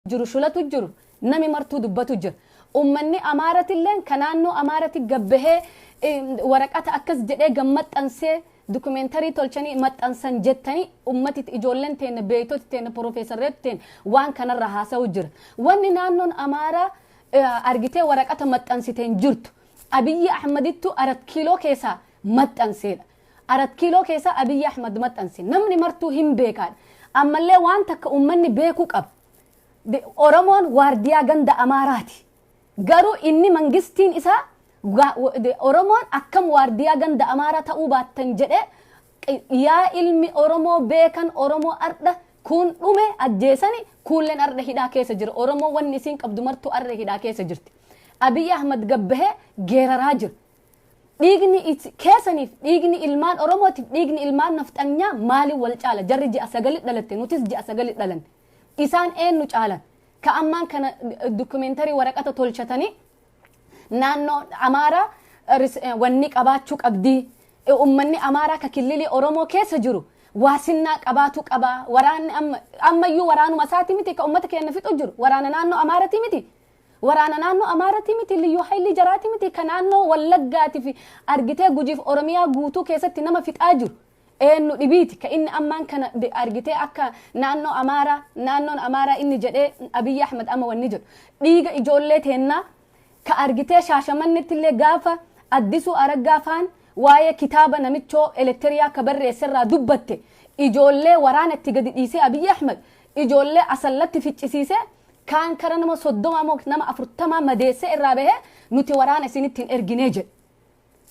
Jiru shulatu jiru, nami martuu dubbatu jira. Ummanni Amaaratillee ka naannoo Amaarati gabbahee waraqata akkas jedhee gammaxxansee documentary tolchanii maxxansan jettanii, ummati, ijoolleen teenne, beektoti teenne, profeesareetu teenne waan kanarra haasa'u jira. Wanni naannoon Amaaraa argitee waraqata maxxansiteen jirtu, Abiyyi Ahmadittu Arat Kiiloo keessaa maxxanseedha. Arat Kiiloo keessaa Abiyyi Ahmad maxxanse. Namni martuu hin beekaadha. Ammallee waan takka ummanni beekuu qaba. Oromoon waardiyaa ganda Amaaraati. Garuu inni mangistiin isaa Oromoon akkam waardiyaa ganda Amaaraa ta'uu baattan jedhee, yaa ilmi Oromoo beekan, Oromoo ardha kun dhume ajjeesani, kuulleen ardha hidhaa keessa jira. Oromoo wanni isiin qabdu martuu ardha hidhaa keessa jirti. Abiyyi Ahmad gabbahee geeraraa jira. Dhiigni keessaniif, dhiigni ilmaan Oromootiif, dhiigni ilmaan nafxanyaa maaliin wal caala? Jarri ji'a 9 dhalatte, nutis ji'a 9 dhalanne. Isaan eenyu caalan? Ka ammaan kana documentary waraqata tolchatanii naannoo Amaaraa wanni qabaachuu qabdii. Uummanni Amaaraa ka killilii Oromoo keessa jiru waasinnaa qabaatu qaba. Waraanni ammayyuu waraanuma isaati miti ka uummata keenya fixu jiru. Waraana naannoo Amaaraati miti. Waraana naannoo Amaaraati miti, liyyuu haayilii jaraati miti ka naannoo Wallaggaatii fi argitee Gujiif Oromiyaa guutuu keessatti nama fixaa jiru. Eenyu dhibiiti ka inni ammaan kana argitee akka naannoo Amaaraa, naannoon Amaaraa inni jedhee Abiyyi Ahmad amma wanni jedhu dhiiga ijoollee teennaa ka argitee Shaashamannitti illee gaafa Addisuu Araggaa faan waa'ee kitaaba namichoo elektiriyaa ka barreesserraa dubbatte, ijoollee waraana itti gadi dhiisee Abiyyi Ahmad ijoollee Asallatti ficcisiisee, kaan kara nama 30 moo nama 40 madeessee irraa bahee, nuti waraana isinitti hin erginee jedhe.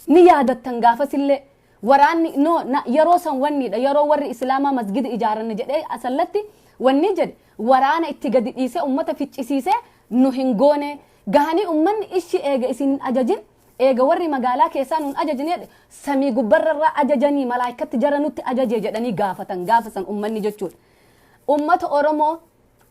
Ni yaadattan gaafasillee waraanni no yeroo san wanniidha, yeroo warri Islaamaa masgida ijaaranne jedhee Asallatti wanni jedhe, waraana itti gadi dhiisee ummata ficcisiisee nu hin goone gahanii, ummanni ishi eega isin hin ajajin, eega warri magaalaa keessaa nun ajajine, samii gubbarrarraa ajajanii malaayikatti jara nutti ajaje jedhanii gaafatan gaafa san ummanni jechuudha. Ummata Oromoo,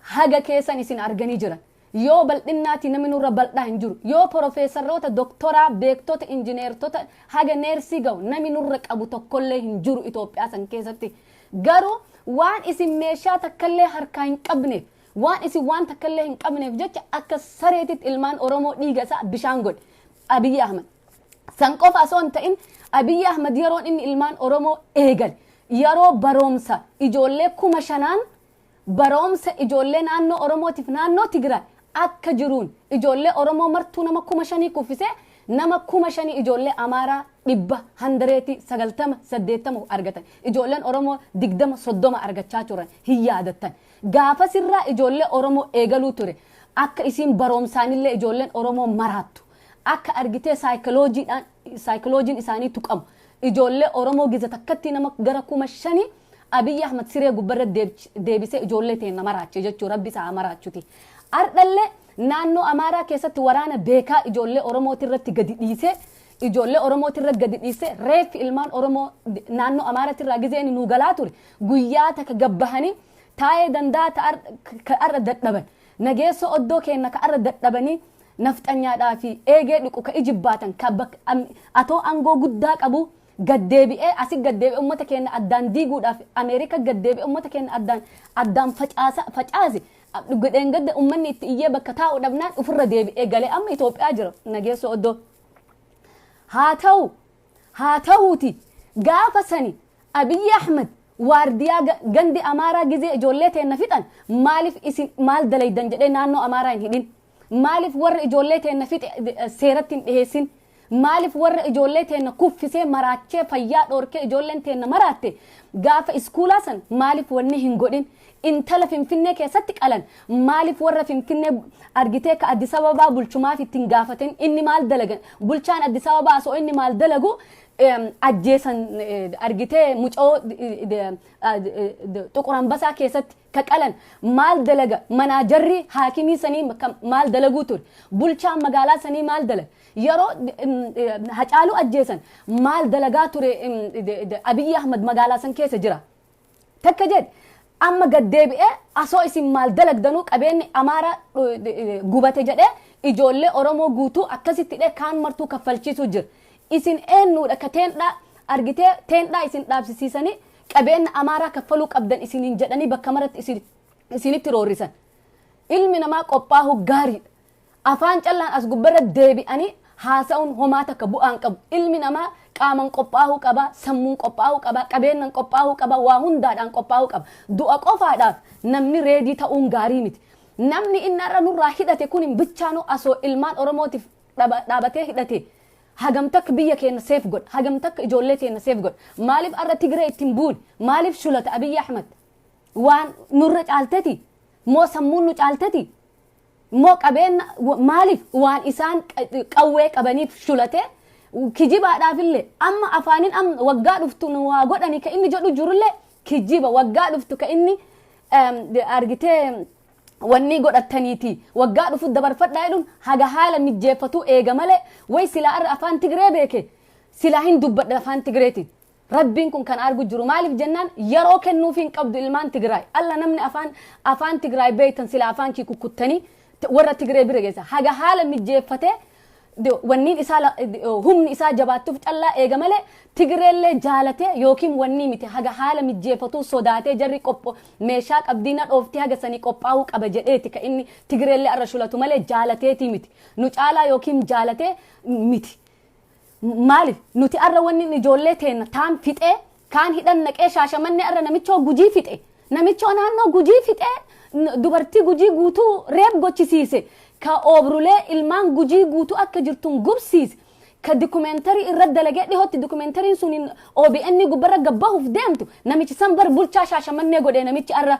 haga keessan isin arganii jiran. Yoo bal'innaati namni nurra bal'aa hin jiru. Yoo profeesaroota, doktoraa, beektota, injineertota haga neersii ga'u namni nurra qabu tokkollee hin jiru Itoophiyaa san keessatti. Garuu waan isin meeshaa takkallee harkaa hin qabneef, waan isin waan takkallee hin qabneef jecha akka sareetitti ilmaan Oromoo dhiiga isaa bishaan godhe Abiyyi Ahmad. San qofa osoo hin ta'in, Abiyyi Ahmad yeroon inni ilmaan Oromoo eegale yeroo baroomsa ijoollee 5,000n, baroomsa ijoollee naannoo Oromootiif naannoo Tigraay akka jiruun ijoollee Oromoo martuu nama 5,000 kuffisee, nama 5,000 ijoollee Amaaraa 100, 90, 80 argatan. Ijoolleen Oromoo 20, 30 argachaa turan hin yaadattan. Gaafasirraa ijoollee Oromoo eegaluu ture. Akka isiin baroomsaanillee ijoolleen Oromoo maraattu. Akka argitee saayikiloojiidhaan, saayikiloojiin isaanii tuqamu. Ijoollee Oromoo giza takkatti nama gara 5,000 Abiyyi Ahmad siree gubbarra deebisee ijoollee teenna maraache jechuu, rabbi isaa maraachuti. Ardhallee naannoo Amaaraa keessatti waraana beekaa ijoollee Oromooti irratti gadi dhiisee, ijoollee Oromooti irra gadi dhiisee, reeffi ilmaan Oromoo naannoo Amaaraatti irraa gizeen nuu galaa ture guyyaa takka gabbahanii taa'ee danda'a ka arra dadhaban, Nageessoo oddoo keenna ka arra dadhabanii nafxanyaadhaa fi eegee dhiqu ka ijibbaatan, ka atoo aangoo guddaa qabu gaddeebi'ee asi gaddeebi'ee uummata keenya addaan diiguudhaaf Ameerika gaddeebi'ee uummata keenya addaan facaasa facaase godheen gadda uummanni itti iyyee bakka taa'u dhabnaan ofirra deebi'ee galee amma Itoophiyaa jira Nageessoo oddoo. Haa ta'u, haa ta'uuti, gaafa sani Abiyyi Ahmad waardiyaa gandi Amaaraa gizee ijoollee teenna fixan maaliif isin maal dalaydan jedhee naannoo Amaaraa hin hidhin? Maaliif warra ijoollee teenna fixe seeratti hin dhiheessin? Maaliif warra ijoollee teenna kuffisee, maraachee, fayyaa dhoorkee ijoolleen teenna maraatte gaafa iskuulaa san maaliif wanni hin godhin? Intala Finfinnee keessatti qalan maaliif warra Finfinnee argitee ka Addis Ababaa bulchumaaf ittiin gaafatin, inni maal dalagan? Bulchaan Addis Ababaa osoo inni maal dalagu ajjeesan, argitee mucoo Xuqur Ambasaa keessatti ka qalan maal dalaga? Manaajarri haakimii sanii maal dalaguu ture? Bulchaan magaalaa sanii maal dalaga? Yeroo Hacaaluu ajjeesan maal dalagaa ture? Abiyyi Ahmad magaalaa san keessa jira. Takka jedhe, amma gaddeebi'ee asoo isin maal dalagdanuu qabeenyi Amaaraa gubate jedhee ijoollee Oromoo guutuu akkasitti hidhee kaan martuu kaffalchiisuu jira. Isin eenyuudha ka teendhaa argitee teendhaa isin dhaabsisiisanii qabeenya Amaaraa kaffaluu qabdan isiniin jedhanii bakka maratti isinitti roorrisan? Ilmi namaa qophaa'uu gaariidha. Afaan callaan as gubbarra deebi'anii haasa'uun homaa takka bu'aan qabu. Ilmi namaa qaaman qophaa'uu qaba, sammuun qophaa'uu qaba, qabeennan qophaa'uu qaba, waa hundaadhaan qophaa'uu qaba. Du'a qofaadhaaf namni ready ta'uun gaarii miti. Namni inni har'a nurraa hidhate kun bichaanuu asoo ilmaan Oromootiif dhaabatee hidhate hagam takka biyya keenya safe godha, hagam takka ijoollee keenya safe godha. Maaliif har'a Tigree ittiin buune? Maaliif shulata Abiyyi Ahmad? Waan nurra caalteti? Moo sammuun nu caalteti? Moo qabeenya maaliif waan isaan qawwee qabaniif shulate? Kijibaadhaafillee amma afaanin amma waggaa dhuftu nu waa godhani ka inni jedhu jirullee kijiba. Waggaa dhuftu ka inni argitee wanni godhataniiti waggaa dhufu dabarfadhaa jedhuun haga haala mijjeeffatu eega malee. Way silaa arra afaan Tigree beeke, silaa hin dubbadha afaan Tigreetiin. Rabbiin kun kan argu jiru. Maaliif jennaan, yeroo kennuuf hin qabdu ilmaan Tigraay. Alla namni afaan Tigraay beektan silaa afaan kii kukkuttanii warra Tigree bira geessa. Haga haala mijjeeffatee wanniin isaa humni isaa jabaattuuf callaa eega malee, Tigreellee jaalatee yookiin wanni miti. Haga haala mijjeeffatuu sodaatee, jarri qopho meeshaa qabdii na dhooftii, haga sanii qophaa'uu qaba jedheeti ka inni Tigreellee arra shulatu malee jaalateetii miti. Nu caalaa yookiin jaalatee miti. Maaliif nuti arra wanni ijoollee teenna taan fixee kaan hidhan naqee Shaashamannee arra namichoo Gujii fixe, namichoo naannoo Gujii fixee dubartii Gujii guutuu rape gochisiise, ka oobrulee ilmaan Gujii guutuu akka jirtuun gubsiise, ka documentary irra dalagee dhihootti documentaryn sun OBN gubbarra gabbahuuf deemtu, namichi san bar bulchaa Shaashamannee godhee. Namichi arra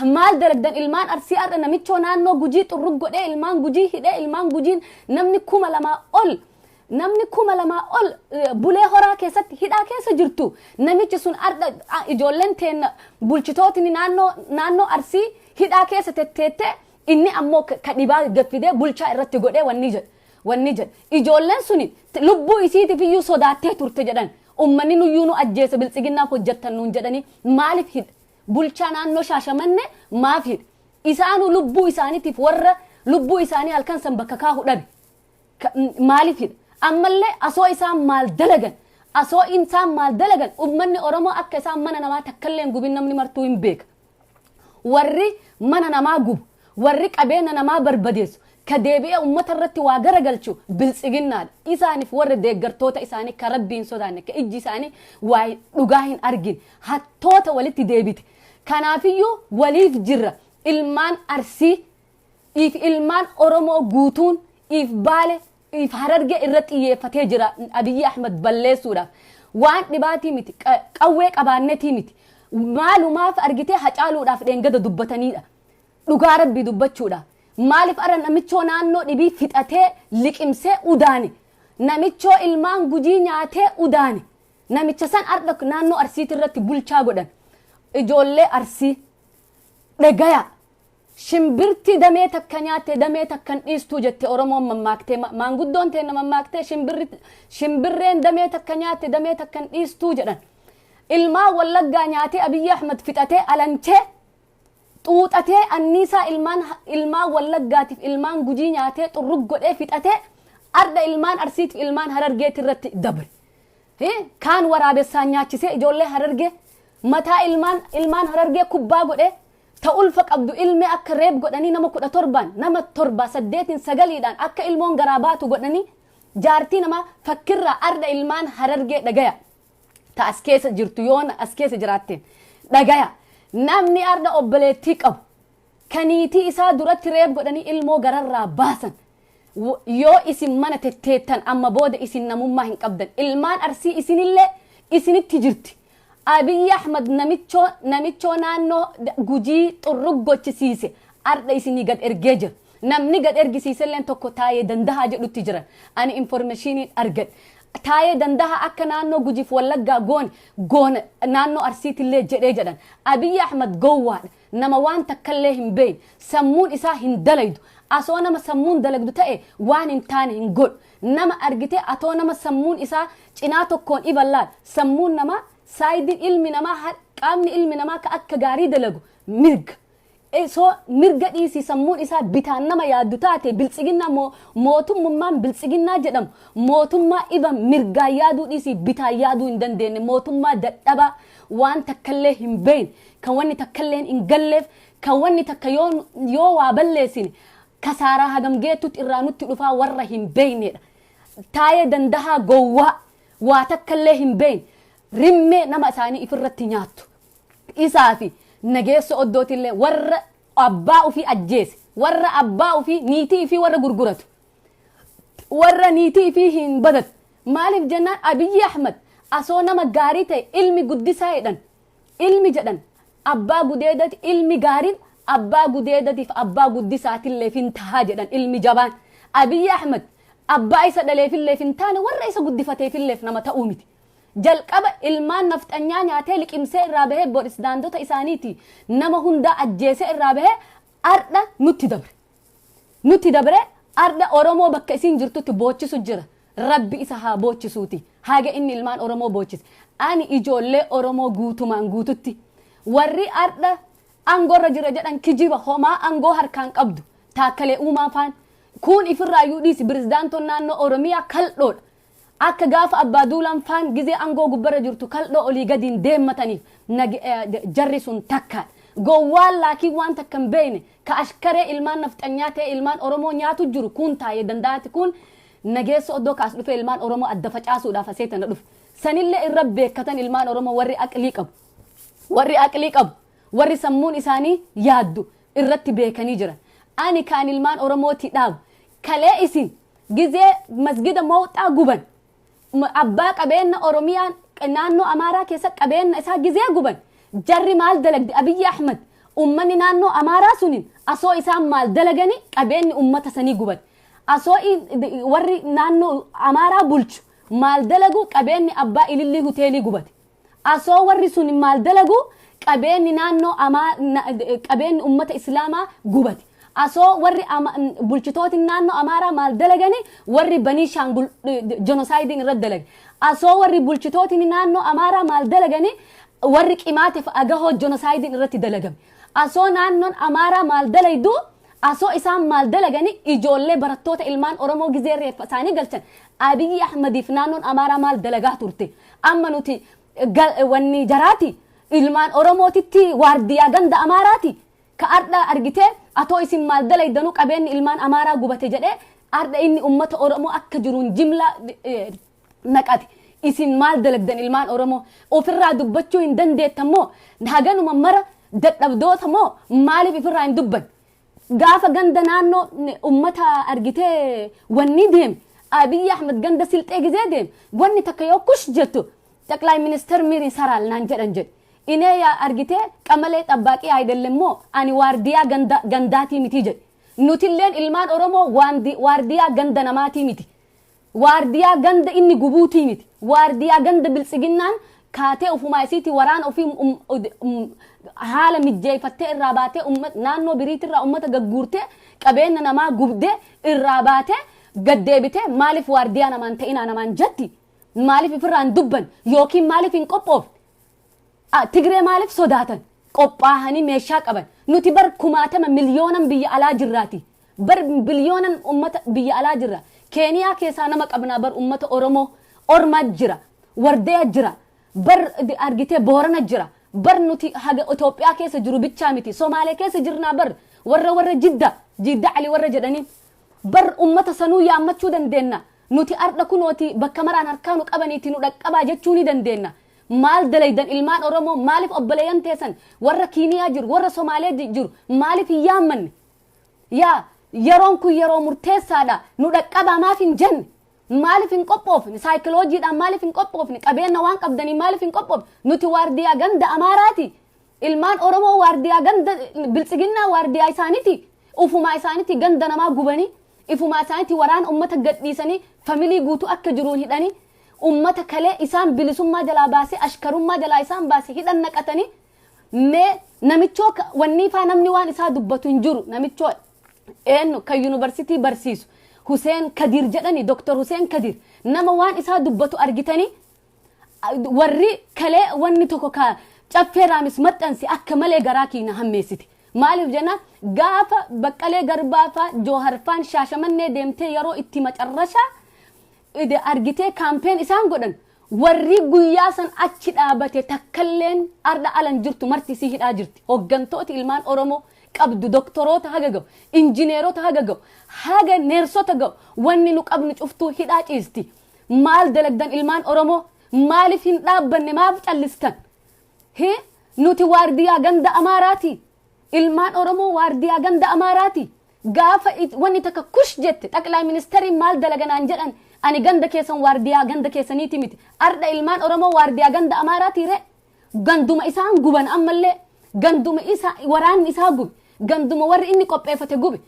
maal dalagdan ilmaan Arsii? Arra namichoo naannoo Gujii xurrug godhee ilmaan Gujii hidhee, ilmaan Gujiin namni 2000 ol, namni 2000 ol Bulee Horaa keessatti hidhaa keessa jirtu. Namichi sun arda ijoolleen teenna bulchitootni naannoo Arsii hidhaa keessa tetteettee, inni ammoo ka dhibaa gaffidee bulchaa irratti godhee wanni jedhe. Ijoolleen suni lubbuu isiitiif iyyuu sodaattee turte jedhan. Ummanni nuyyuu nu ajjeese, Biltsiginnaaf hojjettan nuun jedhanii. Maaliif hidhe bulchaa naannoo Shaashamanne? Maaf hidhe? Isaanuu lubbuu isaaniitiif warra lubbuu isaanii halkan san bakka kaahu dhabe. Maaliif hidha ammallee? Asoo isaan maal dalagan? Asoo isaan maal dalagan? Ummanni Oromoo akka isaan mana namaa takkallee hin gubin namni martuu hin beeka. Warri mana namaa gubu, warri qabeenya namaa barbadeessu, ka deebi'ee ummata irratti waa garagalchu Biltsiginnaadha. Isaaniif warri deeggartoota isaanii ka Rabbii hin sodaanne, ka ijji isaanii waa dhugaa hin argine, hattoota walitti deebite. Kanaafiyyuu waliif jirra. Ilmaan Arsii if ilmaan Oromoo guutuun if Baale if Hararge irra xiyyeeffatee jira Abiyyi Ahmad balleessuudhaaf. Waan dhibaatii miti, qawwee qabaannetii miti. Maalumaaf argitee Hacaaluudhaaf dheengada dubbataniidha. Dhugaa Rabbii dubbachuudha. Maaliif arra namichoo naannoo dhibii fixatee liqimsee udaane? Namichoo ilmaan Gujii nyaatee udaane. Namicha san arda naannoo Arsiiti irratti bulchaa godhan. Ijoollee Arsii dhagaya. Shimbirti damee takka nyaatte damee takka hin dhiistuu jette Oromoon mammaaktee, maanguddoon teenna mammaaktee, shimbirreen damee takka nyaatte damee takka hin dhiistuu jedhan. Ilmaan Wallaggaa nyaatee Abiyyi Ahmad fixatee alanchee xuuxatee anniisaa ilmaan Wallaggaatiif ilmaan Gujii nyaatee xurrug godhee fixatee arda ilmaan Arsiitiif ilmaan Harargeeti irratti dabre. Kaan waraabessaan nyaachisee ijoollee Harargee mataa ilmaan Harargee kubbaa godhee, ta ulfa qabdu ilmee akka rape godhanii, nama 17n, nama torba, saddeetiin, sagaliidhaan akka ilmoon garaa baatu godhanii, jaartii namaa fakkirraa. Arda ilmaan Harargee dhagaya, ta as keessa jirtu, yoona as keessa jiraatteen dhagaya. Namni arda obboleettii qabu kaniitii isaa duratti rape godhanii ilmoo gararraa baasan, yoo isin mana tetteettan amma booda isin namummaa hin qabdan. Ilmaan Arsii, isinillee isinitti jirti. Abiyyi Ahmad namichoo naannoo Gujii xurrug gochisiise arda isinii gad ergee jira. Namni gad ergisiiselleen tokko Taayee Dandahaa jedhutti jiran. Ani informationiin argadhe. Taayee Dandahaa akka naannoo Gujiif Wallaggaa goone goona naannoo Arsiitillee jedhee jedhan. Abiyyi Ahmad gowwaadha. Nama waan takkallee hin beekne. Sammuun isaa hin dalaydu. Asoo nama sammuun dalagdu ta'e waan hin taane hin godhu. Nama argitee atoo nama sammuun isaa cinaa tokkoon iballaan sammuun namaa sideiin ilmi namaa, qaamni ilmi namaa ka akka gaarii dalagu mirga. Soo mirga dhiisii, sammuun isaa bitaan nama yaaddu taate, Biltsiginnaa mootummummaan Biltsiginnaa jedhamu mootummaa iba mirgaan yaaduu dhiisii bitaan yaaduu hin dandeenye, mootummaa dadhabaa waan takkallee hin beekne, kan wanni takkallee hin galleef. Kan wanni takka yoo waa balleessine kasaaraa hagam geettutti irraa nutti dhufaa warra hin beeynedha. Taayee Dandahaa gowwaa waa takkallee hin beeyne, rimmee nama isaanii ifirratti nyaattu. Isaa fi Nageessa Oddootillee warra abbaa ofii ajjeese, warra abbaa ofii, niitii fi warra gurguratu, warra niitii fi hin badatu. Maaliif jennaan, Abiyyi Ahmad asoo nama gaarii ta'e, ilmi guddisaa jedhan, ilmi jedhan abbaa gudeedati, ilmi gaariin abbaa gudeedatiif abbaa guddisaatillee hin tahaa jedhan. Ilmi jabaan Abiyyi Ahmad abbaa isa dhaleefillee hin taane, warra isa guddifateefilleef nama ta'uu miti. Jalqaba ilmaan nafxanyaa nyaatee liqimsee irraa bahee, pirezidaantota isaaniiti nama hundaa ajjeesee irraa bahee, ardha nutti dabre. Nutti dabre, ardha Oromoo bakka isiin jirtutti boochisu jira. Rabbi isa haa boochisuuti. Haga inni ilmaan Oromoo boochise. Ani ijoollee Oromoo guutumaan guututti warri ardha aangoorra jira jedhan kijiba, homaa aangoo harkaan qabdu. Taakkalee Uumaa faan kun ifirraayyuu dhiisi, pirezidaantoon naannoo Oromiyaa kaldhoodha. Akka gaafa Abbaa Duulaan faan gizee aangoo gubbarra jirtu kaldhoo olii gadiin deemmataniif jarri sun takkaadha. Gowwaan laakiin waan takka hin beekne ka ashkaree ilmaan nafxanyaa ta'e ilmaan Oromoo nyaatu jiru kun Taayee Danda'aati, kun Nageessa Oddoo kaas dhufee ilmaan Oromoo adda facaasuudhaaf asee tana dhufe. Sanillee irra beekkatan ilmaan Oromoo warri aqlii qabu. Warri aqlii qabu, warri sammuun isaanii yaaddu irratti beekanii jiran. Ani kaan ilmaan Oromooti dhaabu. Kalee isin gizee masgida Mawxaa guban, abbaa qabeenya Oromiyaan naannoo Amaaraa keessa qabeenya isaa gizee guban, jarri maal dalagde? Abiyyi Ahmad ummanni naannoo Amaaraa sunin asoo isaan maal dalagani qabeenyi ummata sanii guban? Asoo warri naannoo Amaaraa bulchu maal dalagu qabeenyi abbaa Ilillii hoteelii gubate? Asoo warri sun maal dalagu qabeenyi naannoo qabeenyi ummata Islaamaa gubate? Asoo warri bulchitooti naannoo Amaaraa maal dalagani warri Banii Shaangul genocide-iin irratti dalage? Asoo warri bulchitooti naannoo Amaaraa maal dalagani warri Qimaateef Agahoo genocide-iin irratti dalagame? Asoo naannoon Amaaraa maal dalaydu, asoo isaan maal dalagani ijoollee barattoota ilmaan Oromoo gizee reeffa isaanii galchan? Abiyyi Ahmadiif naannoon Amaaraa maal dalagaa turte? Amma nuti wanni jaraati ilmaan Oromootitti waardiyaa ganda Amaaraati ka ardha argitee atoo isin maal dalaydanuu qabeenyi ilmaan Amaaraa gubate jedhee ardha inni ummata Oromoo akka jiruun jimla naqate. Isin maal dalagdan ilmaan Oromoo? Ofirraa dubbachuu hin dandeettan moo, haganuma mara dadhabdoota moo, maaliif ofirraa hin dubban? Gaafa ganda naannoo ummata argitee wanni deem, Abiyyi Ahmed ganda Silxee gizee deem, wanni takka yoo kush jettu ጠቅላይ ሚኒስትር ምን ይሰራል naan jedhan jedhe. እኔ yaa argitee qamalee xabbaaqii አይደለም moo, ani waardiyaa gandaatii miti jedhe. Nutilleen ilmaan Oromoo waardiyaa ganda namaatii miti, waardiyaa ganda inni gubuutii miti, waardiyaa ganda Biltsiginnaan kaatee ufumaa isiiti waraana ofii haala mijjeeffattee irraa baatee, naannoo biriitirraa ummata gagguurtee, qabeenya namaa gubdee irraa baatee gaddeebitee maaliif waardiyaa namaan ta'inaa namaan jetti? Maaliif ifirraa hin dubban yookiin maaliif hin qophoofne? Tigree maaliif sodaatan? Qophaahanii meeshaa qaban. Nuti bar kumaatama miliyoonan biyya alaa jirraati. Bar biliyoonan ummata biyya alaa jirra. Keeniyaa keessaa nama qabnaa bar, ummata Oromoo Ormaa jira, Wardeeya jira, bar argitee Boorana jira. Bar nuti haga Itoophiyaa keessa jiru bichaa miti, Somaalee keessa jirnaa bar, warra Jidda, Jidda Ali warra jedhanii bar ummata sanuu yaammachuu dandeenya. Nuti ardha kunooti bakka maraan harkaa nu qabaniiti nu dhaqqabaa jechuu ni dandeenya. Maal dalaydan ilmaan Oromoo? Maaliif obboleeyyan teessan warra Kiiniyaa jiru, warra Somaalee jiru maaliif hin yaammanne? Yaa yeroon kun yeroo murteessaadha, nu dhaqqabaa maaf hin jenne? Maaliif hin qophoofne? Saayikiloojiidhaan maaliif hin qophoofne? Qabeenya waan qabdanii maaliif hin qophoofne? Nuti waardiyaa ganda Amaaraati? Ilmaan Oromoo waardiyaa ganda Biltsiginnaa, waardiyaa isaaniiti? Ufumaa isaaniiti ganda namaa gubanii, ifumaa isaaniiti waraana ummata gadhiisanii, family guutuu akka jiruun hidhanii, ummata kalee isaan bilisummaa jalaa baasee, ashkarummaa jalaa isaan baasee hidhan naqatanii. Mee namichoo wanni faa namni waan isaa dubbatu hin jiru. Namichoo eenyu kan yuunivarsiitii barsiisu, Huseen Kadir jedhani, Doktor Huseen Kadir, nama waan isaa dubbatu argitanii? Warri kalee wanni tokko ka Caffee Raamis maxxanse akka malee garaa kiina hammeessite. Maaliif jenna, gaafa Baqqalee Garbaa faa Joohar faan Shaashamannee deemtee yeroo itti macarrashaa argitee campaign isaan godhan, warri guyyaa san achi dhaabate takkalleen arda alan jirtu, marti isii hidhaa jirti. Hoggantooti ilmaan Oromoo qabdu, doktoroota haga ga'u, injineerota haga ga'u, haga neersota ga'u, wanni nu qabnu cuftuu hidhaa ciisti. Maal dalagdan ilmaan Oromoo? Maaliif hin dhaabbanne? Maaf callistan? Nuti waardiyaa ganda Amaaraati. Ilmaan Oromoo waardiyaa ganda Amaaraati. Gaafa wanni takka kush jette, xaqlaa ministeriin maal dalaganaan jedhan, ani ganda keessan waardiyaa ganda keessaniiti miti. Ardha ilmaan Oromoo waardiyaa ganda Amaaraati re. Ganduma isaan guban, ammallee ganduma isa waraanni isaa gube, ganduma warri inni qopheeffate gube.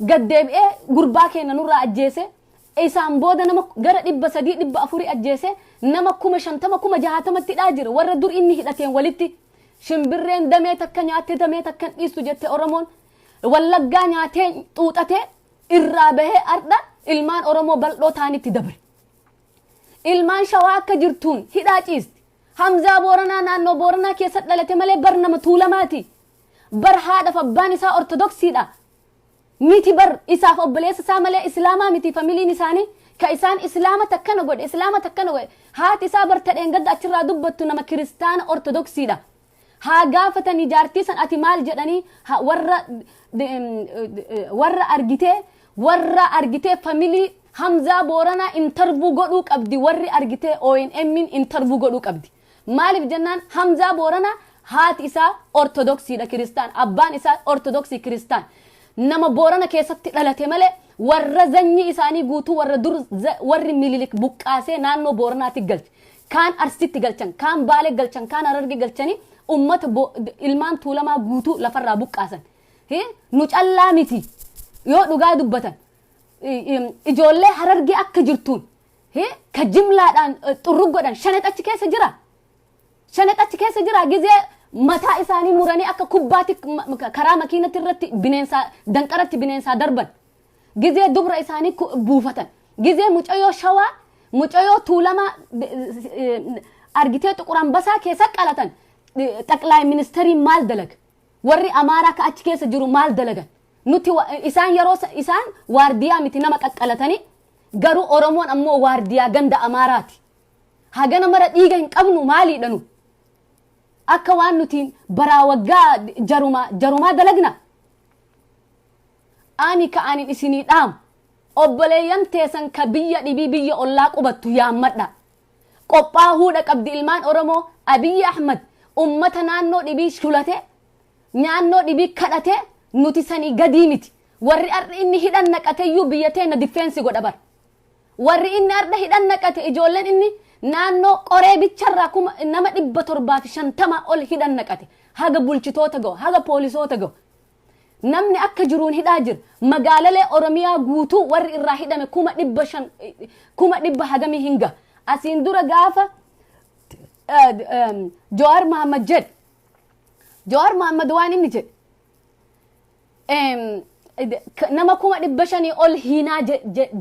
Gaddeebi'ee gurbaa keenya nurraa ajjeese. Isaan booda nama gara 300, 400 ajjeese, nama 50,000, 60,000tti hidhaa jira warra dur inni hidhateen walitti. Shimbirreen damee takka nyaattee damee takka hin dhiistu jette Oromoon. Wallaggaa nyaatee xuuxatee irraa bahee ardha ilmaan Oromoo bal'oo ta'anitti dabre. Ilmaan Shawaa akka jirtuun hidhaa ciisti. Hamzaa Booranaa naannoo Booranaa keessa dhalate malee bar nama Tuulamaati. Bar haadhaaf abbaan isaa Ortodoksiidha. Miti, bar isaaf obboleessa isaa malee Islaamaa miti familiin isaanii. Ka isaan Islaama takkana godhe, Islaama takkana godhe. Haati isaa bar tadheen gadda achirraa dubbattu nama Kiristaana Ortodoksiidha. Haa gaafatanii jaartii san, ati maal jedhanii, warra argitee family Hamzaa Booranaa interview godhuu qabdi. Warri argitee ONM interview godhuu qabdi. Maaliif jennaan, Hamzaa Booranaa haati isaa Ortodoksiidha, Kiristaan, abbaan isaa Ortodoksii Kiristaan. Nama Boorana keessatti dhalate malee warra zanyii isaanii guutuu warra dur warri Mililik buqqaasee naannoo Booranaatti galche. Kaan Arsitti galchan, kaan Baalee galchan, kaan Hararge galchanii ummata ilmaan Tuulamaa guutuu lafarraa buqqaasan. Nu callaa miti yoo dhugaa dubbatan. Ijoollee Harargee akka jirtuun ka jimlaadhaan xurru godhan shanet achi keessa jira. Shanet achi keessa jira. Gizee mataa isaanii muranii akka kubbaatti karaa makiinatti irratti bineensaa danqaratti bineensaa darban. Gizee dubra isaanii buufatan. Gizee mucayyoo Shawaa, mucayyoo Tuulamaa argitee Xuqur Ambasaa keessa qalatan. Xaqlaay ministeriin maal dalaga? Warri Amaaraa ka achi keessa jiru maal dalagan? Nuti isaan yeroo isaan waardiyaa miti nama qaqqalatanii, garuu Oromoon ammoo waardiyaa ganda Amaaraati. Hagana mara dhiiga hin qabnu, maaliidha nu? Akka waan nuti baraa waggaa jarumaa jarumaa dalagna. Ani ka ani isinii dhaamu, obboleeyyan teessan ka biyya dhibii, biyya ollaa qubattu yaammadha. Qophaahuudha qabdi ilmaan Oromoo. Abiyyi Ahmad ummata naannoo dhibii shulate, naannoo dhibii kadhate, nuti sanii gadii miti. Warri arri inni hidhan naqateyyuu biyya teenya defense godha bar. Warri inni arda hidhan naqate, ijoolleen inni naannoo Qoree bicharraa kuma nama 750 ol hidhan naqate. Haga bulchitoota ga'u, haga poolisoota ga'u. Namni akka jiruun hidhaa jira. Magaalalee Oromiyaa guutuu warri irraa hidhame 500,000, 100,000 hagamii hin gaha. Asiin dura gaafa Jawaar Mahammad jedhe, Jawaar Mahammad waan inni jedhe, nama 500,000 ol hiinaa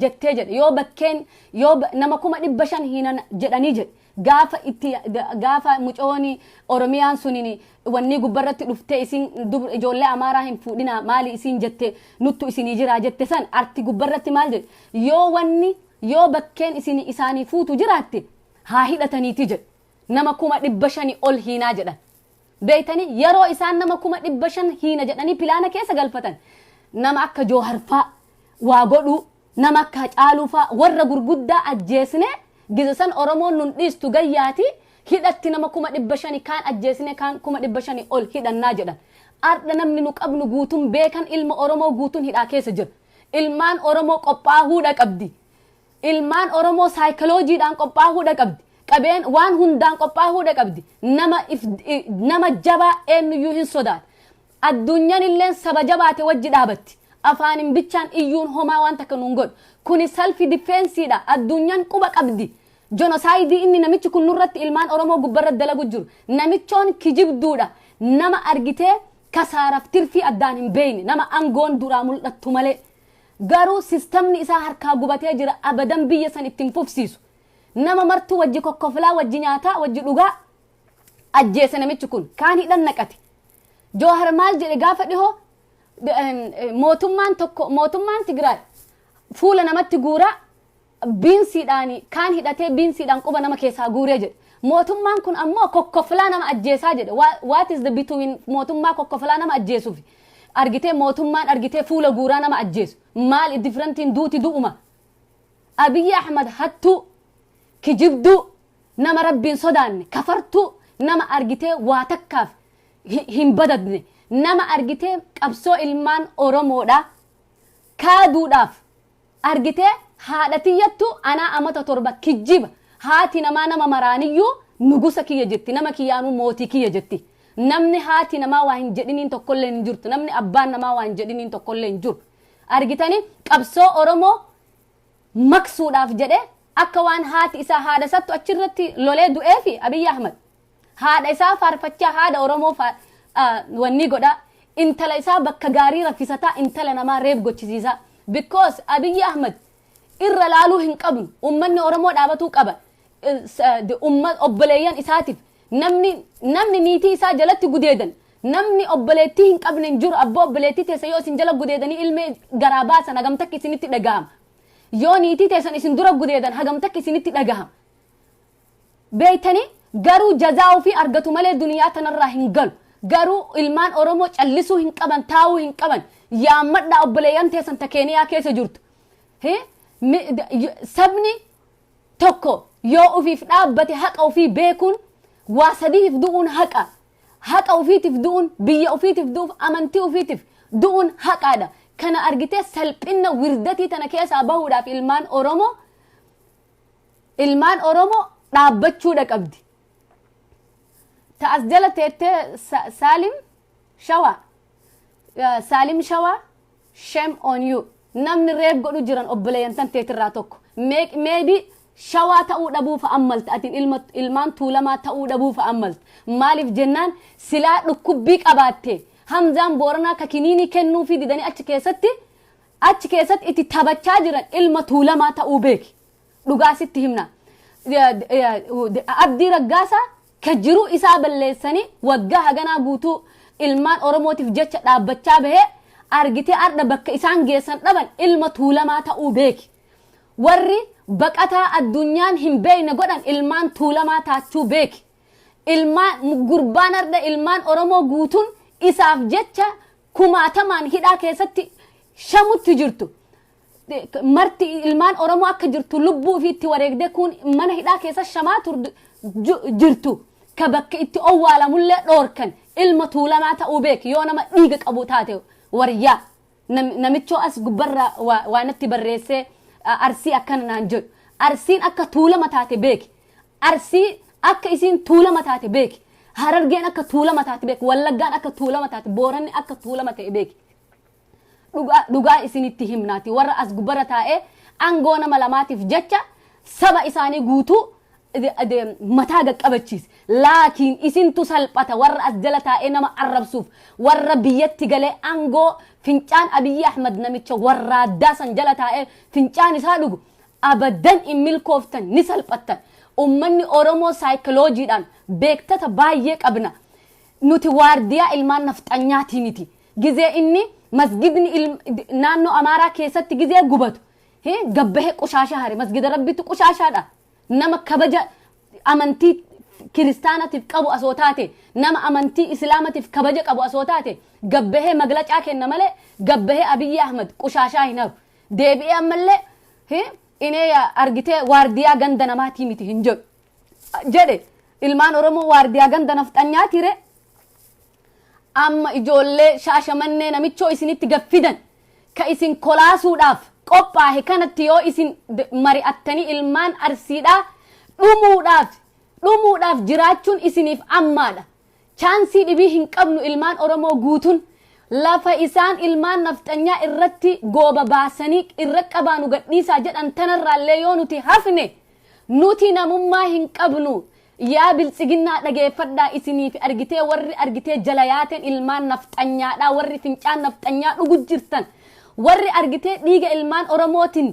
jettee jedhe, yoo bakkeen yoo nama 500,000 hiinan jedhanii jedhe, gaafa itti gaafa mucooni Oromiyaan suniin wanni gubbarratti dhuftee isin ijoollee Amaaraa hin fuudhina maali isin jette, nuttu isinii jira jette san, arti gubbarratti maal jedhe? Yoo wanni yoo bakkeen isin isaanii fuutu jiraatte haa hidhataniiti jedhe. Nama 500,000 ol hiinaa jedhan. Beeytanii, yeroo isaan nama 500,000 hiina jedhanii pilaana keessa galfatan, nama akka Jooharfaa waa godhuu, nama akka Hacaaluufaa, warra gurguddaa ajjeesne giza san Oromoon nun dhiistu gayyaati hidhatti nama 500,000 kaan ajjeesne, kaan 500,000 ol hidhannaa jedhan. Ardha namni nu qabnu guutuun beekan ilma Oromoo guutuun hidhaa keessa jira. Ilmaan Oromoo qophaahuudha qabdi. Ilmaan Oromoo saayikiloojiidhaan qophaahuudha qabdi. Qabeen waan hundaan qophaahuudha qabdi. Nama jabaa eenyuyyuu hin sodaatu. Addunyaan illeen saba jabaate wajji dhaabatti. Afaanin bichaan iyyuun homaa waan takka nuun godhu. Kuni self defensiidha. Addunyaan quba qabdi. Genocide inni namichi kun nurratti ilmaan Oromoo gubbarratti dalagu jiru. Namichoon kijibduudha. Nama argitee kasaaraaf tirfii addaan hin beeyne. Nama angoon duraa mul'attu malee. Garuu sistamni isaa harkaa gubatee jira, abadan biyya san ittiin fufsiisu. Nama martuu wajji kokkoflaa, wajji nyaataa, wajji dhugaa ajjeese namichi kun. Kaan hidhan naqate. Joohar maal jedhe gaafa dhihoo? Mootummaan tokko, mootummaan Tigraay fuula namatti guuraa biinsiidhaan, kaan hidhatee biinsiidhaan quba nama keessaa guuree jedhe. Mootummaan kun ammoo kokkoflaa nama ajjeesaa jedhe. What is the between mootummaa kokkoflaa nama ajjeesuuf? Argitee mootummaan argitee fuula guuraa nama ajjeesu maal differentiin? Duuti du'uma. Abiyyi Ahmad hattuu, kijibduu, nama Rabbiin sodaanne, kafartuu, nama argitee waa takkaaf hin badadne, nama argitee qabsoo ilmaan Oromoodha kaaduudhaaf argitee haadha tiyyattu anaa amata 7 kijjiba. Haati namaa nama maraaniyyuu nugusa kiyya jetti, nama kiyyaanuu mootii kiyya jetti. Namni haati namaa waa hin jedhiniin tokkollee hin jirtu, namni abbaan namaa waa hin jedhiniin tokkollee hin jiru. Argitanii, qabsoo Oromoo maqsuudhaaf jedhee akka waan haati isaa haadha isattu achirratti lolee du'eefi Abiyyi Ahmad haadha isaa faarfachaa, haadha Oromoo wanni godhaa, intala isaa bakka gaarii raffisataa, intala namaa reef gochisiisaa. Because Abiyyi Ahmad irra laaluu hin qabnu. Ummanni Oromoo dhaabatuu qaba obboleeyyan isaatiif. Namni niitii isaa jalatti gudeedan, namni obboleettii hin qabne hin jiru. Abbaa obboleettii teessa yoo isin jala gudeedanii ilmee garaa baasan, hagam takka isinitti dhagahama? Yoo niitii teessan isin dura gudeedan, hagam takka isinitti dhagahama? Beeytanii, garuu jazaa ofii argatu malee duniyaa tanarraa hin galu. Garuu ilmaan Oromoo callisuu hin qaban, taa'uu hin qaban. Yaammadhaa obboleeyyan teessan ta Keeniyaa keessa jirtu. Sabni tokko yoo ofiif dhaabbate, haqa ofii beekuun, waa sadiif du'uun haqa. Haqa ofiitiif du'uun, biyya ofiitiif du'uuf, amantii ofiitiif du'uun haqaadha. Kana argitee salphina wirdatii tana keessaa bahuudhaaf ilmaan Oromoo dhaabbachuudha qabdi. Ta as jala teettee Saalim Shawaa, Saalim Shawaa, shame on you. Namni reef godhu jiran obboleeyyan tan teetirraa tokko. Maybe Shawaa ta'uu dhabuuf ammalta atiin, ilmaan Tuulamaa ta'uu dhabuuf ammalta. Maaliif jennaan, silaa dhukkubbii qabaatte, Hamzaan Booranaa ka kiniinii kennuufii didanii achi keessatti itti taphachaa jiran ilma Tuulamaa ta'uu beeki. Dhugaa sitti himna. Abdii Raggaasaa ka jiruu isaa balleessanii waggaa haganaa guutuu ilmaan Oromootiif jecha dhaabbachaa bahee, argitee arda bakka isaan geessan dhaban, ilma Tuulamaa ta'uu beeki. Warri baqataa addunyaan hin beekne godhan ilmaan Tuulamaa taachuu beeki. Ilmaan gurbaan arda ilmaan Oromoo guutuun isaaf jecha kumaatamaan hidhaa keessatti shamutti jirtu. Marti ilmaan Oromoo akka jirtu lubbuu ofiitti wareegdee kun mana hidhaa keessa shamaa jirtu. Ka bakka itti owwaalamullee dhoorkan ilma Tuulamaa ta'uu beeki, yoo nama dhiiga qabu taate. Waryaa namichoo as gubbarraa waa natti barreessee Arsii akkana naan jedhu. Arsiin akka Tuulama taate beeki. Arsii akka isiin Tuulama taate beeki. Harargeen akka Tuulama taate beeki. Wallaggaan akka Tuulama taate, Booranni akka Tuulama ta'e beeki. Dhugaa isinitti himnaati. Warra as gubbarra taa'ee aangoo nama lamaatiif jecha saba isaanii guutuu mataa gaqqabachiise. Laakiin isintu salphata, warra as jala taa'ee nama arrabsuuf, warra biyyatti galee aangoo fincaan Abiyyi Ahmad namicha warraaddaa san jala taa'ee fincaan isaa dhugu, abadan hin milkooftan, ni salphattan. Ummanni Oromoo saayikiloojiidhaan beektata baay'ee qabna. Nuti waardiyaa ilmaan nafxanyaatii miti. Gizee inni masgidni naannoo Amaaraa keessatti gizee gubatu gabbahee qushaasha hare. Masgida Rabbitti qushaashaadha. Nama kabaja amantii kiristaanatiif qabu asoo taate, nama amantii islaamatiif kabaja qabu asoo taate, gabbahee maglacaa kenna malee gabbahee Abiyyi Ahmad qushaashaa hin haru. Deebi'ee ammallee inee argitee waardiyaa ganda namaatii miti hin jedhu. Jedhe ilmaan Oromoo waardiyaa ganda nafxanyaati ree? Amma ijoollee Shaashamannee namichoo isinitti gaffidan ka isin kolaasuudhaaf qophaahe kanatti yoo isin mari'attanii, ilmaan Arsiidhaa dhumuudhaaf jiraachuun isiniif ammaadha. Chaansii dhibii hin qabnu. Ilmaan Oromoo guutuun lafa isaan ilmaan nafxanyaa irratti gooba baasanii irra qabaanu gadhiisaa jedhan tanarraallee yoo nuti hafne, nuti namummaa hin qabnu. Yaa Biltsiginnaa, dhageeffadhaa. Isiniif argitee warri argitee jala yaateen ilmaan nafxanyaadhaa, warri fincaan nafxanyaa dhugu jirtan, warri argitee dhiiga ilmaan Oromootiin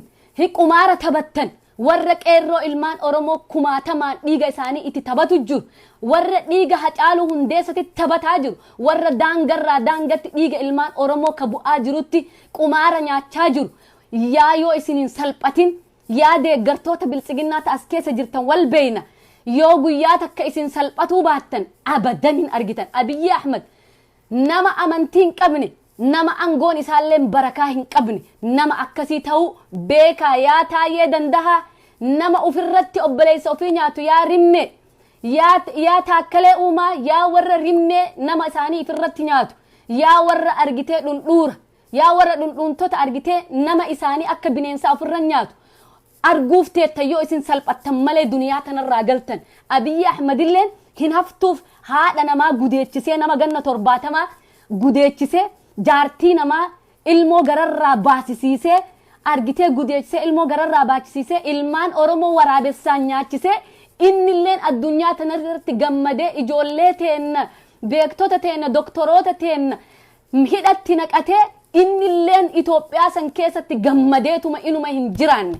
qumaara taphattan, warra qeerroo ilmaan Oromoo kumaatamaan dhiiga isaanii itti taphatu jiru, warra dhiiga Hacaaluu Hundeessatti taphataa jiru, warra daangarraa daangatti dhiiga ilmaan Oromoo ka bu'aa jirutti qumaara nyaachaa jiru, yaa yoo isin hin salphatin, yaa deeggartoota Biltsiginnaa ta'as keessa jirtan, wal beeyna. Yoo guyyaa takka isin salphatuu baattan, abadan hin argitan. Abiyyi Ahmad nama amantii hin qabne. Nama angoon isaallee barakaa hin qabne, nama akkasii ta'uu beekaa. Yaa Taayyee Dandahaa, nama ofirratti obboleessa ofii nyaatu, yaa Rimmee, yaa Taakkalee Uumaa, yaa warra Rimmee nama isaanii ofirratti nyaatu, yaa warra argitee dhundhuura, yaa warra dhundhuuntota argitee nama isaanii akka bineensaa ofirra nyaatu, arguuf teettan yoo isin salphattan malee duniyaa tanarraa galtan. Abiyyi Ahmadilleen hin haftuuf. Haadha namaa gudeechisee, nama ganna 70 gudeechisee, jaartii namaa ilmoo gararraa baasisiisee, argitee gudeechisee, ilmoo gararraa baachisiisee, ilmaan Oromoo waraabessaan nyaachisee, innilleen addunyaa tanarratti gammadee, ijoollee teenna, beektota teenna, doktoroota teenna hidhatti naqatee, innilleen Itoophiyaa san keessatti gammadeetuma inuma hin jiraanne.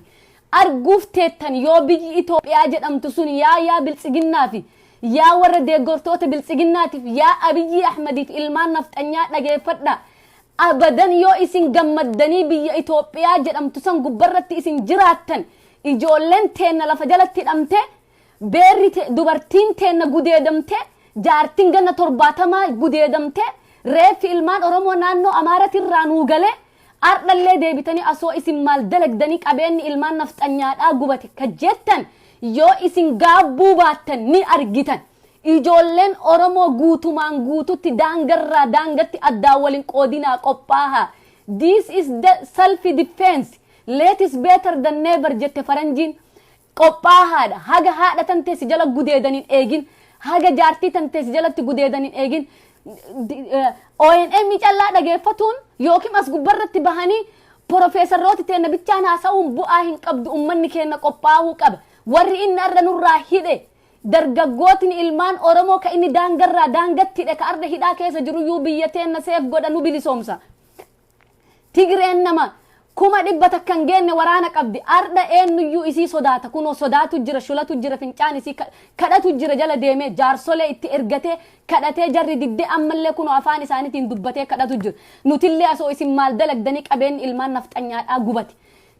Arguuf teettan yoo biyyi Itoophiyaa jedhamtu sun. Yaa Biltsiginnaa fi yaa warra deeggartoota Biltsiginnaatiif, yaa Abiyyi Ahmadiif ilmaan nafxanyaa, dhageeffadha. Abadan yoo isin gammaddanii biyya Itoophiyaa jedhamtu san gubbarratti isin jiraattan, ijoolleen teenna lafa jalatti hidhamte, beerri dubartiin teenna gudeedamte, jaartiin ganna 70 gudeedamte, reeffi ilmaan Oromoo naannoo Amaaratirraa nuu galee, ardhallee deebitanii asoo isin maal dalagdanii qabeenyi ilmaan nafxanyaadhaa gubate ka jettan, yoo isin gaabbuu baattan ni argitan. Ijoolleen Oromoo guutumaan guututti daangarraa daangatti addaan waliin qoodinaa, qophaaha. This is the self defense. Late is better than never jette faranjiin. Qophaahaadha. Haga haadha tanteesi jala gudeedaniin eegin, haga jaartii tanteesi jalatti gudeedaniin eegin. ONM callaa dhageeffatuun yookiin as gubbarratti bahanii profeesarrooti teenna bichaan haasa'uun bu'aa hin qabdu. Ummanni keenya qophaa'uu qaba. Warri inni arra nurraa hidhe, dargaggootni ilmaan Oromoo ka inni daangarraa daangatti hidhe, ka arra hidhaa keessa jiruyyuu biyya teenna seef godha, nu bilisoomsa. Tigreen nama 100,000 hin geenne waraana qabdi. Ardha eenyuyyuu isii sodaata. Kunoo sodaatu jira, shulatu jira, fincaan isii kadhatu jira. Jala deemee jaarsolee itti ergatee kadhatee, jarri diddee, ammallee kunoo afaan isaaniitiin dubbatee kadhatu jira. Nutillee asoo isin maal dalagdanii qabeenyi ilmaan nafxanyaadhaa gubate.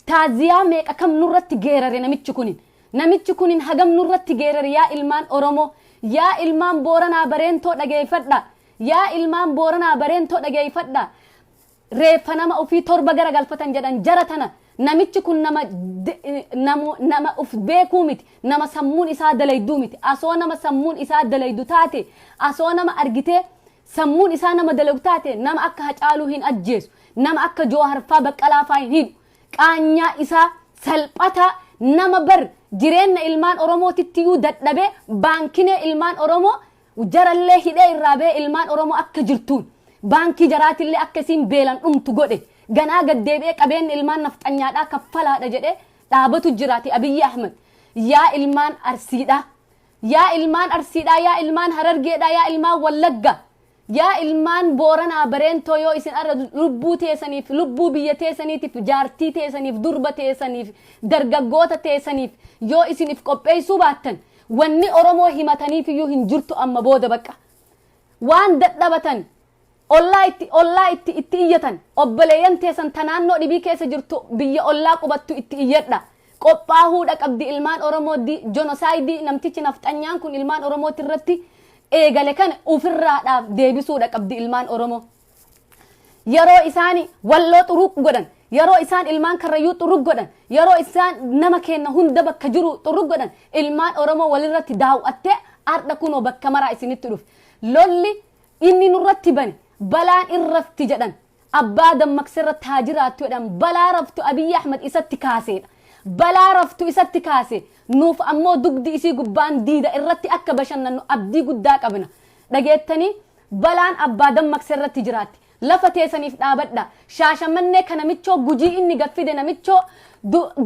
Taaziyaa meeqa kam nurratti geerare namichi kunin? Namichi kunin hagam nurratti geerare? Yaa ilmaan Oromoo, yaa ilmaan Booranaa Bareentoo, dhageeffadha. Yaa ilmaan Booranaa Bareentoo, dhageeffadha. Reeffa nama ofii torba gara galfatan jedhan jara tana. Namichi kun nama uf beekuu miti, nama sammuun isaa dalayduu miti. Asoo nama sammuun isaa dalaydu taate, asoo nama argitee sammuun isaa nama dalagu taate, nama akka Hacaaluu hin ajjeesu, nama akka Jooharfaa Baqqalaafaa hin hidhu. Qaanyaa isaa salphata nama bar jireenya ilmaan Oromootittiyuu dadhabee, baankinee ilmaan Oromoo jarallee hidhee irraa ba'ee, ilmaan Oromoo akka jirtuun baankii jaraatillee akka isiin beelan dhumtu godhe. Ganaa gaddeebi'ee qabeenya ilmaan nafxanyaadhaa kaffalaadha jedhee dhaabatu jiraati Abiyyi Ahmed. Yaa ilmaan Arsiidhaa, yaa ilmaan Arsiidhaa, yaa ilmaan Harargeedhaa, yaa ilmaan Wallagga, yaa ilmaan Booranaa Bareentoo, yoo isin arra lubbuu teessaniif, lubbuu biyya teessaniitiif, jaartii teessaniif, durba teessaniif, dargaggoota teessaniif yoo isin if qopheessuu baattan, wanni Oromoo himataniif iyyuu hin jirtu. Amma booda bakka waan dadhabatan ollaa itti iyyatan, obboleeyyan teessan ta naannoo dhibii keessa jirtu, biyya ollaa qubattu itti iyyadha. Qophaahuudha qabdi ilmaan Oromoo. Genocide namtichi nafxanyaan kun ilmaan Oromooti irratti eegale kana ofirraadhaaf deebisuudha qabdi ilmaan Oromoo. Yeroo isaan Walloo xuruq godhan, yeroo isaan ilmaan Karrayyuu xuruq godhan, yeroo isaan nama kenna hunda bakka jiru xuruq godhan, ilmaan Oromoo walirratti daawwattee ardha kunoo bakka maraa isinitti dhufe. Lolli inni nurratti bane balaan irrafti jedhan, abbaa dammaqsa irratti haa jiraattu jedhan. Balaa raftu Abiyyi Ahmad isatti kaaseedha. Balaa raftu isatti kaase. Nuuf ammoo dugdi isii gubbaan diida irratti akka bashannannu abdii guddaa qabna. Dhageettanii, balaan abbaa dammaqsa irratti jiraatti. Lafa teessaniif dhaabadha. Shaashamannee ka namichoo Gujii inni gaffide, namichoo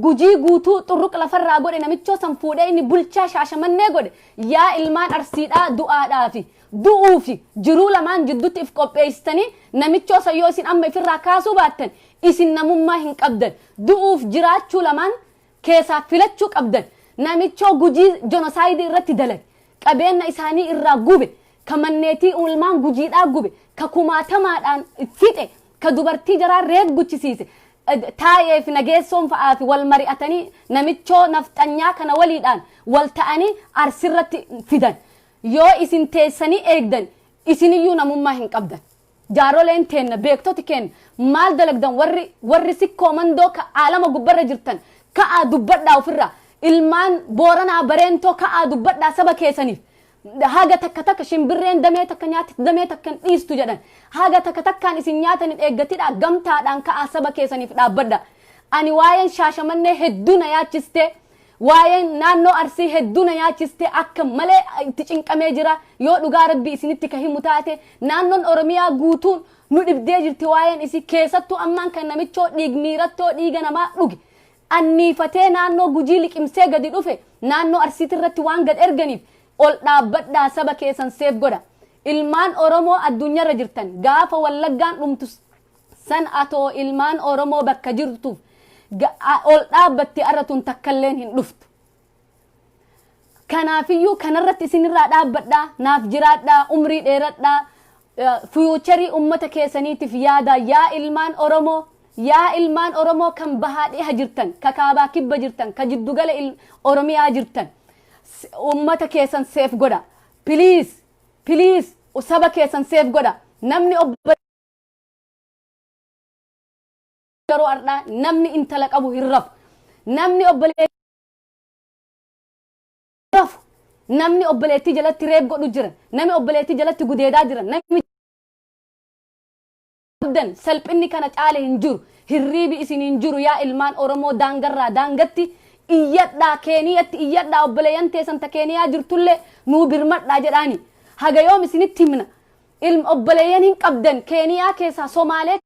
Gujii guutuu xurruq lafarraa godhe, namichoo san fuudhee inni bulchaa Shaashamannee godhe. Yaa ilmaan Arsiidhaa, du'aadhaafi du'uufi jiruu lamaan jidduutti if qopheessitanii, namichoo san yoo isin amma ifirraa kaasuu baattan, isin namummaa hin qabdan. Du'uuf jiraachuu lamaan keessaa filachuu qabdan. Namichoo Gujii genocide irratti dalage, qabeenya isaanii irraa gube, ka manneetii ilmaan Gujiidhaa gube, ka kumaatamaadhaan fixe, ka dubartii jaraa reef guchisiise, Taa'ee fi Nageessoon fa'aa fi wal mari'atanii namichoo nafxanyaa kana waliidhaan wal ta'anii Arsirratti fidan. Yoo isin teessanii eegdan, isiniyyuu namummaa hin qabdan. Jaaroleen teenna, beektoti keenna, maal dalagdan? Warri Sikkoo Mandoo ka aalama gubbarra jirtan, ka'aa dubbadhaa ofirraa. Ilmaan Booranaa Bareentoo, ka'aa dubbadhaa saba keessaniif. Haga takka takka shimbirreen damee takka nyaatti damee takka hin dhiistu jedhan. Haga takka takkaan isin nyaatan hin eeggatidha. Gamtaadhaan ka'aa saba keessaniif dhaabbadha. Ani waa'een Shaashamannee hedduu na yaachiste. Waa'een naannoo Arsii hedduu na yaachiste. Akka malee itti cinqamee jira. Yoo dhugaa Rabbii isinitti ka himu taate, naannoon Oromiyaa guutuun nu dhibdee jirti waa'een isii. Keessattuu ammaan kan namichoo dhiigmiirattoo dhiiga namaa dhuge anniifatee naannoo Gujii liqimsee gadi dhufe, naannoo Arsiitii irratti waan gad erganiif, ol dhaabbadhaa, saba keessan seef godha. Ilmaan Oromoo addunyaarra jirtan, gaafa Wallaggaan dhumtu san atoo ilmaan Oromoo bakka jirtuuf ol dhaabbatti arratun takkalleen hin dhuftu. Kanaafiyyuu kanarratti isinirraa dhaabbadhaa, naaf jiraadhaa, umrii dheeradhaa, future ummata keessaniitiif yaada. Yaa ilmaan Oromoo, yaa ilmaan Oromoo kan bahaa dhiha jirtan, ka kaabaa kibba jirtan, ka jiddugala Oromiyaa jirtan, ummata keessan safe godha. Please, please, saba keessan safe godha. Namni obbo yeroo har'aa namni intala qabu hin rafu. Namni obboleettii rafu. Namni obboleettii jalatti rape godhu jira. Namni obboleettii jalatti gudeedaa jira. Namni qabdan salphinni kana caale hin jiru. Hirriibi isin hin jiru. Yaa ilmaan Oromoo daangarraa daangatti iyyadhaa, Keeniyatti iyyadhaa, obboleeyyan teessan ta Keeniyaa jirtullee nuu birmadhaa jedhaani. Haga yoom isinitti himna? Ilma obboleeyyan hin qabdan Keeniyaa keessaa, Somaalee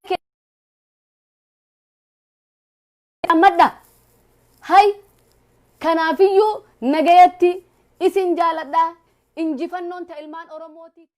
madha. Hay, kanaafiyyuu nagayatti isin jaaladhaa. Injifannoon ta ilmaan Oromooti.